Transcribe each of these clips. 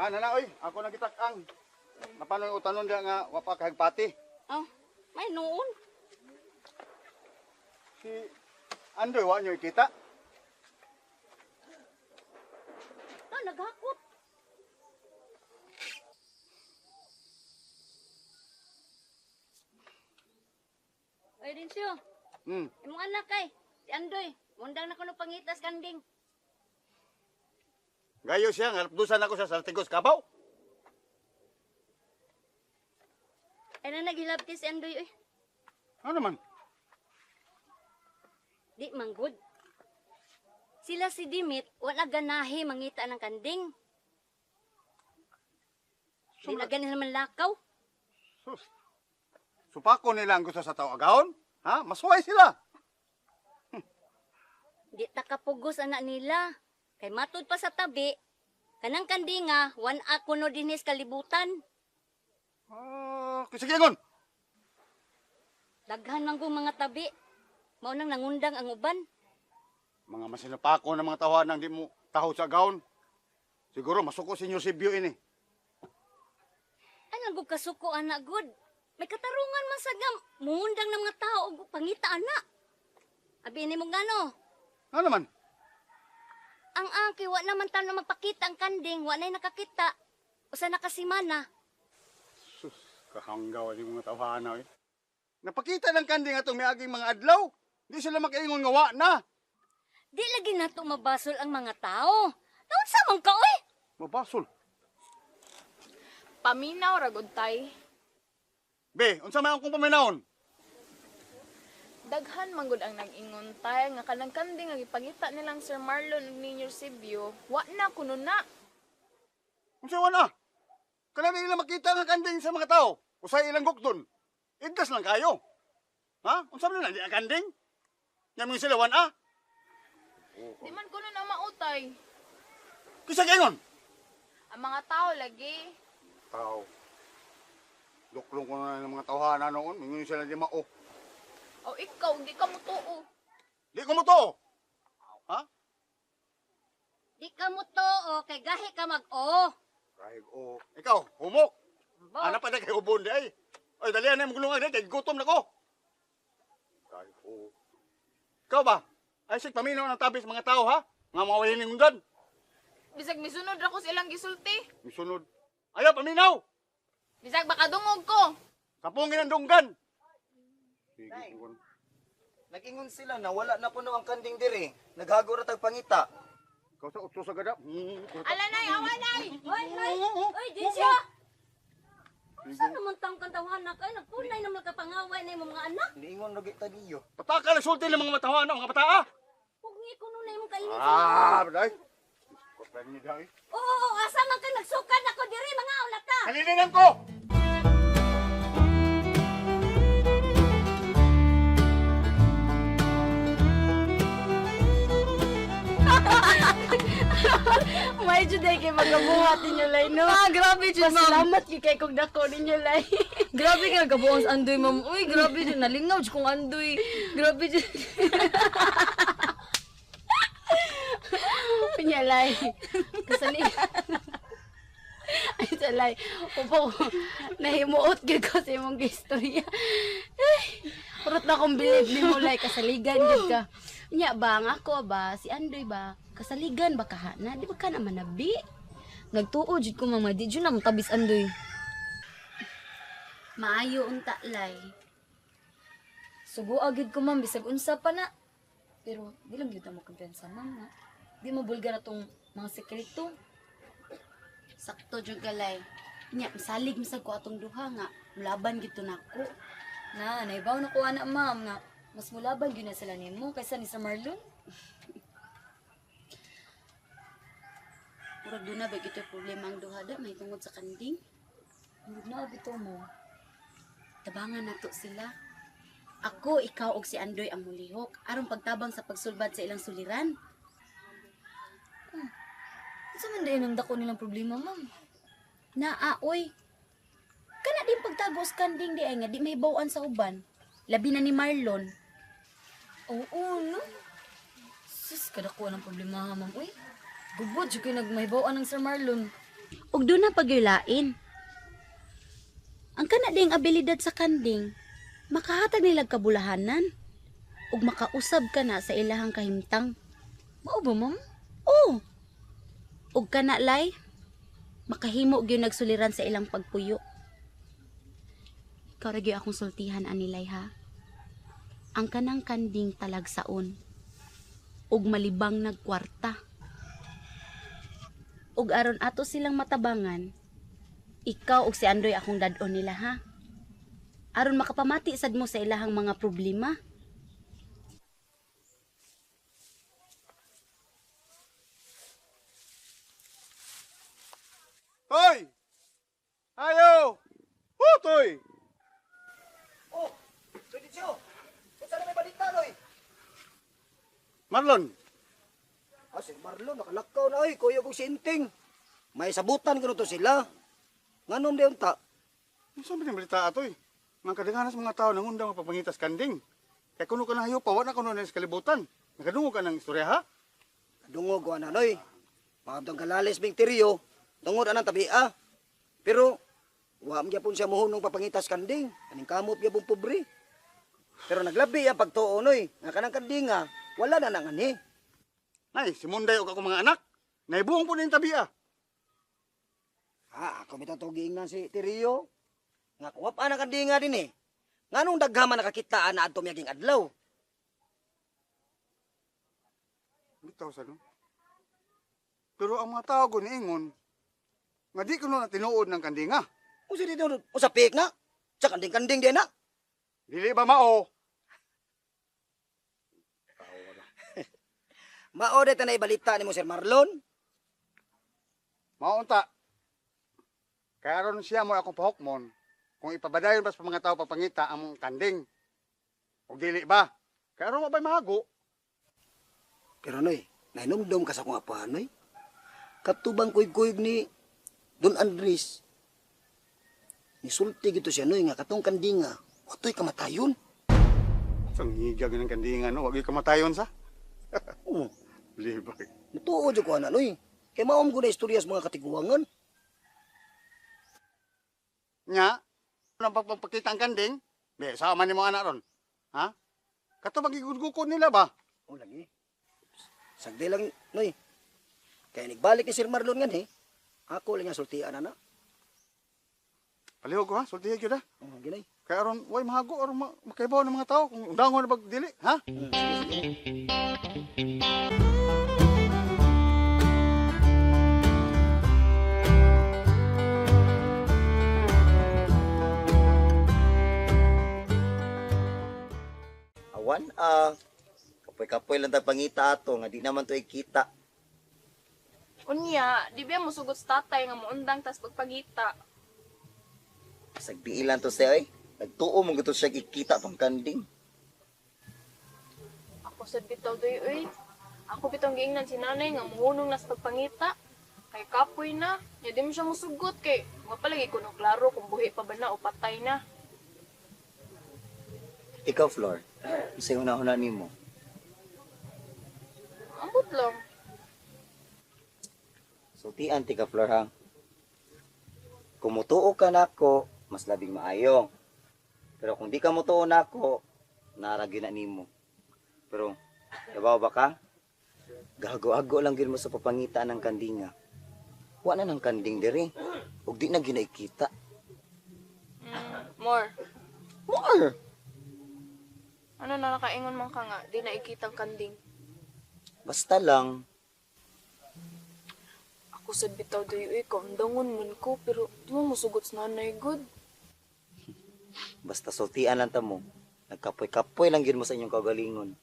Ah, nana oy, ako na gitak-ang. Napanoy utanon diha nga wa pa kahagpati. Oh, may noon. Si Andoy wa nyo ikita. Na, naghakot. Oy, Densyo. Imong anak kay, si Andoy. Mundang na kuno pangitas kanding. Gayo siya, ngalapdusan ako sa Saltigos Kabaw. Ay na naghilabti si Andoy, oy. Ano naman? Di manggod. Sila si Dimit, wala ganahi mangita ng kanding. Di na ganahi naman lakaw. Sus. Supako nila ang gusto sa tao agahon. Ha? Masuway sila. Di ta kapugos anak nila. Kay matud pa sa tabi, kanang kandinga, wan ako no dinis kalibutan. Ah, sige ingon. Daghan man kong mga tabi. Mao nang nangundang ang uban. Mga masinapako ng mga tawanan di mo taho sa agahon. Siguro masuko si Inyo Sibyo ini. Anong gud kasuko anak gud? May katarungan man sa gam. Mungundang ng mga tao og pangita anak. Abi ni mo ngano? Ano naman? Ang angki wa naman tano magpakita ang kanding, wa nay nakakita. Usa na kasimana. Sus, kahanggaw ni mga tawhana eh. Napakita ng kanding atong miaging mga adlaw. Di sila makaingon nga wa na. Di lagi nato mabasol ang mga tao. Naunsa man ka oy? Mabasol. Paminaw ra gud tay. Be, unsa may akong paminawon? Daghan man gud ang nag-ingon tay nga kanang kanding nga gipangita nilang Sir Marlon ug Ninyo Sibyo, wa na kuno na. Unsa wa na? Kanang nila makita nga kanding sa mga tao. Usay ilang gukdon. Igdas lang kayo. Ha? Unsa man na di ang kanding? Nya mo sila wan ah. Di man kuno na mautay. Kinsa kaingon? Ang mga tao lagi. Tao. Luklong ko na ng mga tawhana noon. Mingon sila di mao. O ikaw, di ka mutuo. Di ko mo to. Ha? Di ka mo to kay gahi ka mag-o. Kahig o. Ikaw, humok. Bo. Ana pa na kay ubon di ay. Oy, dali na imong gulungan di kay gutom na ko. Kahig o. Ikaw ba? Ay sig paminaw ng tabi sa mga tao ha? Nga mga walay ning undan. Bisag misunod ra ko sa ilang gisulti. Misunod. Ayaw paminaw. Bisag makadungog ko. Sapungin ang dunggan. Sige, Nay. tunggon. Nag-ingon sila na wala na kuno ang kanding diri. Naghago ra tag pangita. Ikaw sa utso sa gada. Alanay, awanay. Hoy, hoy. Hoy, Dinsyo. Unsa naman taong kantawanak ay nagpunay naman kapangaway na imong mga anak. Niingon ra gyud ta diyo. Pataka lang sulti ng mga matawa na mga bataa. Huwag kuno na imong kainit. Ah, baday. Kopran niyo daw eh. Oo, oo, asa man ka nagsukad ako diri mga ulata. Kalilinan ko! May jud ay kay magabuhat ninyo lay no. Ah, grabe jud, ma'am. Pasalamat gyud kay kog dako ninyo lay. Grabe ka nagabuang sa andoy, ma'am. Uy, grabe jud nalingaw jud kong andoy. Grabe jud. Pinya lay. Kasali. Ay salay. Upo nahimuot gyud ko sa imong gistorya. Ay, urot na akong bilib nimo lay kasaligan gyud ka. Nya ba ang ako ba si Andoy ba kasaligan ba kahana di ba ka naman nabi? Nagtuo jud ko, mama. Di jud na matabis andoy. Maayo unta lay. Sugo agid ko, ma'am. Bisag unsa pa na. Pero di lang jud na mo kumpiyansa, ma'am. Ha? Di mo bulgar atong mga sekreto. Sakto jud ka lay. Nya masalig masag ko atong duha nga mulaban gid to nako. Na, naibaw na ko ana, ma'am, nga mas mulaban gyud na sila nimo kaysa ni Sir Marlon. Murag doon na ba gito'y problema ang duha da may tungod sa kanding. Murag na bitaw mo. Tabangan nato sila. Ako, ikaw og si Andoy ang mulihok aron pagtabang sa pagsulbad sa ilang suliran. Unsa man dayon ang dako nilang problema, ma'am? Naa oy. Kana din pagtago sa kanding di ay nga di mahibaw-an sa uban. Labi na ni Marlon. Oo, no? Sus, kadako ng problema, ma'am. Uy, gubod jud kay nagmahibaw ng Sir Marlon. Ug doon na pagyulain. Ang kana ding abilidad sa kanding, makahatag nilag kabulahanan. Ug makausab ka na sa ilahang kahimtang. Mao ba, ma'am? Oh. Ug kana lay, makahimo gyud nagsuliran sa ilang pagpuyo. Ikaw ra gyud akong sultihan anilay ha. Ang kanang kanding talagsaon ug malibang nagkwarta. Ug aron ato silang matabangan, ikaw ug si Andoy akong dad-on nila ha. Aron makapamati sad mo sa ilahang mga problema. Hoy! Ayo! Utoy! Oh, Lucio. Unsa na may balita noy? Marlon, Ah, si Marlon nakalakaw na oy, kuya kong sinting. May sabutan kuno to sila. Nganom di unta? unsa man yung balita atoy? Mga kadaghanan sa mga tao nangundang mapapangitas kanding. Kay kuno ka na hayo pa, wa na kuno na sa kalibutan. Nakadungog ka ng istorya ha? Dungog ko ana noy. Maabdang kalales bing teriyo, tungod anang tabi ah. Pero wa man gyapon siya mohunong papangitas kanding. Kaning kamot gyapon pobre. Pero naglabi ang pagtuo noy, nga kanang kanding ah, wala na nang ani. Nay, si Munday og ako mga anak. Naibuong po na yung tabi ah. Ha, ako bitang tugiing na si Teriyo. Nga kuwap ana kandinga din eh. Nganong daghaman nakakita na adto miyaging adlaw. Bitaw sa no. Pero ang mga tao guniingon, nga di kuno na tinuod ng kandinga. Unsa dito unsa pik na? Sa kanding-kanding din na. Dili ba mao? Mao de tanay balita nimo Sir Marlon. Maunta. Kaya aron siya mo akong pahokmon kung ipabadayon ba sa mga tao papangita ang kanding. Og dili ba? Kaya aron mabay mahago. Pero noy, nahinumdum ka sa akong apahan noy. Katubang kuyog-kuyog ni Don Andres. Nisulti gito siya noy nga katong kandinga, watoy kamatayon. Sang higag ng kandinga no, wag gyud kamatayon sa. Oo, Libag. mutuo jud ko ana noy. Kay maom ko na istorya sa mga katiguangan. Nya, nang pagpapakita ang kanding, be sama ni mo anak ron. Ha? Kato magigugukon nila ba? O lagi. Sagdi lang noy. Kay nigbalik ni Sir Marlon ngan eh. Ako lang nga sultian ana. Palihog ko ha, sultihi gyud ha. Oh, ginay. Kaya aron way mahago aron makaibaw ng mga tao kung undangon na bag dili, ha? Sige, sige. Awan ah. Kapoy-kapoy lang ta pangita ato nga di naman to ikita. Unya, di ba musugot sa tatay nga muundang tas pagpagita. Sagdiilan to siya oy. Nagtuo mo gito siya ikita tong kanding. Ako sad bitaw doy oy. Ako bitong giingnan si nanay nga muhunong nas pagpangita. Kay kapoy na, nya di mo siya musugot kay mapalagi kuno klaro kung buhi pa ba na o patay na. Ikaw, Flor, unsay hunahuna nimo? Ambot lang. Sultian ti ka, Flor, ha? Kung mutuo ka nako, mas labing maayo. Pero kung di ka mutuo nako, nara gyud na nimo. Pero, kabaw ba ka? Gago-ago lang gyud mo sa papangita ng kandinga. Wa na ng kanding diri. Ug di na gyud na ikita. More. More! Ano na nakaingon man ka nga, di na ikitang kanding. Basta lang, Ako sad bitaw doy oy, kaundangon man ko pero di mo musugot sa nanay good. basta sultian lang ta mo. Nagkapoy-kapoy lang gyud mo sa inyong kaugalingon.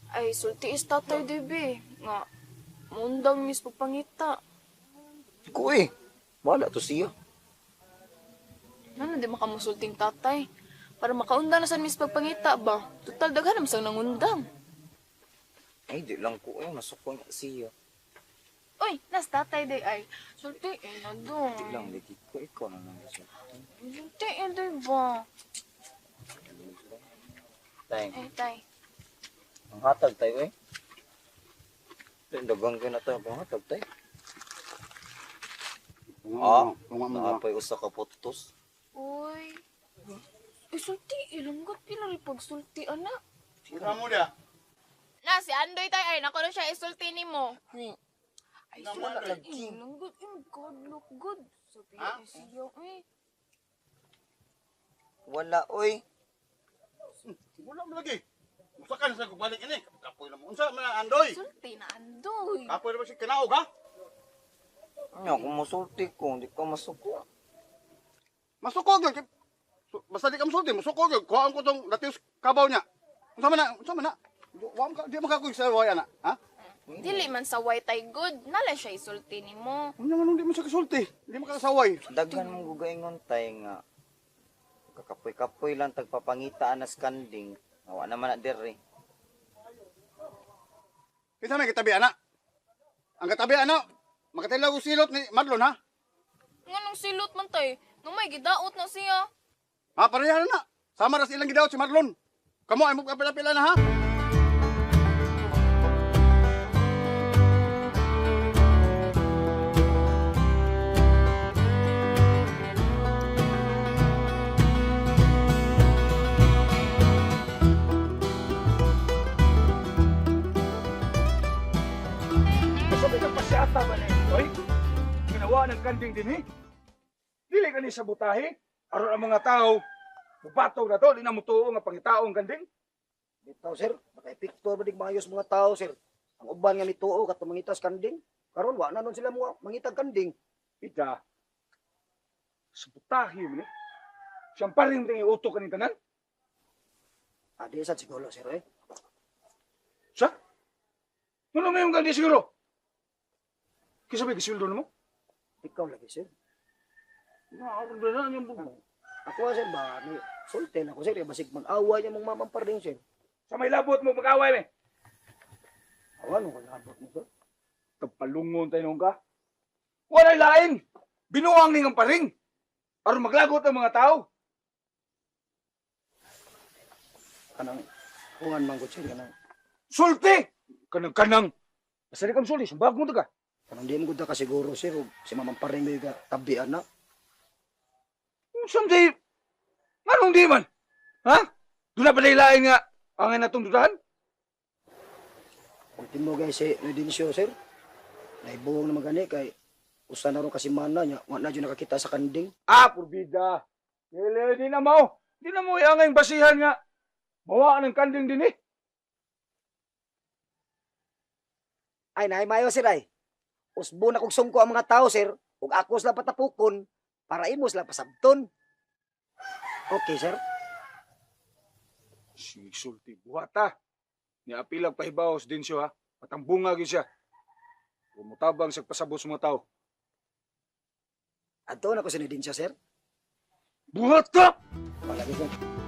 Ay, sulti is tatay doy be. Nga, muundang mis pagpangita. Ko eh, wala to siya. Ano di makamusulting tatay? Para makaundang na sa mis pagpangita ba? Total daghan naman sang nangundang. Ay, di lang ko eh, masukon ka siya. Uy, nas tatay day ay. Sulti eh na doon. Di lang, lagi ko, ikaw na lang. gusto. Sulti eh doy ba? Tay, Eh, tay. ang hatag tayo eh. Tay, dagang ko na tayo, ang hatag tayo. Ah, Tunga mo. Naapay usa ka putos. Uy. Isulti, ilonggot pila rin pagsulti, ana. Unsa mo dia? Na, si Andoy tayo ay, nako na siya isulti nimo. Ay, wala lagi. Ilonggot, God, look good. Sabi Ha? niya siya, eh. Wala oy. Wala mo lagi. Unsa ka na sa balik ini? Kapoy na mo. Unsa man ang Andoy? Sulti na Andoy. Kapoy na ba si kinaog ha? Nya kung musulti ko, di ka masuko. Masuko gyud. Basta di ka musulti, musuko gyud. Kuhaan ko tong latios kabaw niya. Unsa man na? Unsa man na? Wa man ka di man ka kuy sa way ana, ha? Dili man sa white ay good, nala siya isulti nimo. Unsa man di mo siya kasulti? Di mo kasaway. Daghan mong gugaingon tay nga. Kakapoy-kapoy lang tagpapangita anas kanding. Wa naman na diri. Kinsa may katabi ana? Ang katabi ana, makatilaw og silot ni Marlon ha? Nganong silot man tay, nung may gidaot na siya. Ha, pareha na na. Sama ra sa ilang gidaot si Marlon. Kamo ay mo kapila-pila na ha? Sabi ka pasyata ba na ito, oy? Ginawa ng kanding din eh. Dili ka ni sabutahe. Aron ang mga tao, mubatog na to, di na mutuo nga pangitaong kanding. Bitaw sir, maka-epekto ba dig maayos mga tao sir. Ang uban nga nituo katong mangitas kanding. Karon wa na nun sila mga mangitag kanding. Ida, sabutahe mo ni. Siyang parin rin iuto ka ni tanan. Adi sad siguro sir eh. Sa? Ano may yung kandi siguro? Kisa may gisildo na mo? Ikaw lagi sir. Naaron ba na yung bugo? Ako sir ba ni sulti na ko sir, eh, basig mag-away niya mong mamang parding sir. Sa may labot mo, mag-away me. Awan ko nabot mo sir. Tagpalungon tayo noon ka. Walay lain. Binuang ni ng paring. Aron maglagot ang mga tao. Kanang kuan man gud sir kanang Sulti! Kanang kanang. Basta di ka sulti, sumbag mo ka. kanang di mo gud ka siguro sir og si mamang parding may ga tabi ana. Unsa di? Nganong di man? Ha? Doon na pala lain nga ang natong dudahan? Ultimo guys si Nudencio sir. Naibuong naman gani kay usa na ron kasi mana niya, wa na jud nakakita sa kanding. Ah, purbida. Dili, di na mo. Di na mo iangay basihan nga. Mawa ng kanding din eh. Ay naay mayo sir ay. Usbo na kog sungko ang mga tao sir ug ako sila patapukon para imo sila pasabton. Okay sir. Sige, sulti. Buhata. Ni apilag pahibaos din siya ha. Patambunga gyud siya. Kumutabang sa pasabot sa mga tao. Adto na ko si Nudencio sir. Buhata! Wala gyud sir.